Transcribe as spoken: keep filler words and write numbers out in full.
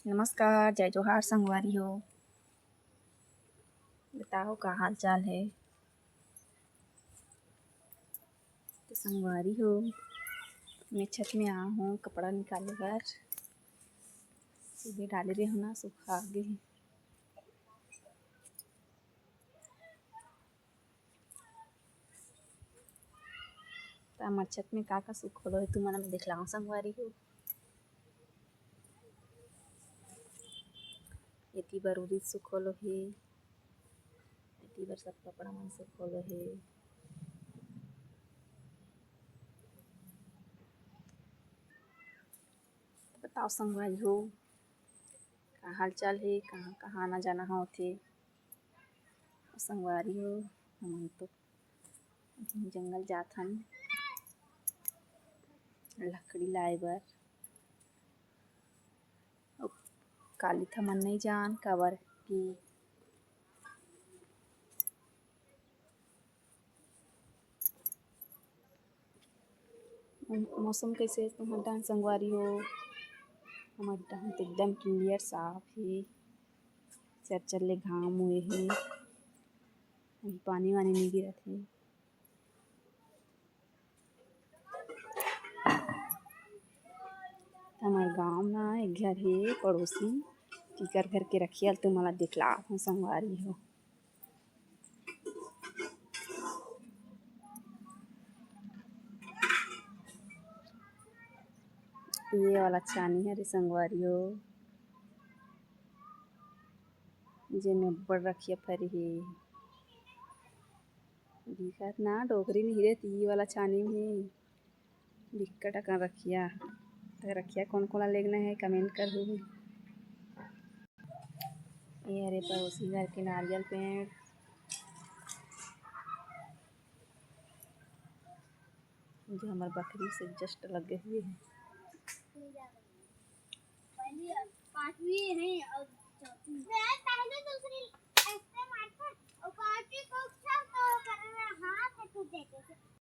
नमस्कार, जय जोहार संगवारी हो। बताओ का हाल चाल हे? तो संगवारी हो, मैं छत में आ हूँ कपड़ा निकाले बर। सीधे डाले रहे हूँ ना, सुखा गे हे। त हमर छत में का का सुखोलो हे, तुमन में दिखलाओ संगवारी हो। एती बर उरीद सुखोलो हे, एती बर सब कपड़ा मन सुखोलो हे। बताओ संगवारी हो, का हाल चाल हे, कहाँ कहाँ आना जाना होथे? संगवारी हो, हमन तो अभी जंगल जात हन लकड़ी लाए बर। अउ काली त हमन नइ जान, काबर कि मौसम कइसे हे तुम्हर डहन संगवारी हो? हमर डहन तो एकदम clear साफ हे, चरचर ले घाम होए हे, अभी पानी वानी नइ गिरत हे। हमर गांव म एक घर हे पड़ोसी, तिकर घर के रखिया ल तुमन ला दिखलात हंव संगवारी हो। ये वाला छानी हरे संगवारी हो, जेमे अब्बड़ रखिया फरे हे। दिखत ना, डोकरी नइ रे, ती वाला छानी में बिक्कट अकन रखिया। त रखिया कोन कोन ला लेगना हे, comment करहू। ये हरे पड़ोसी घर के नारियल पेड़, जो हमर बकरी से just लगे हुए हे।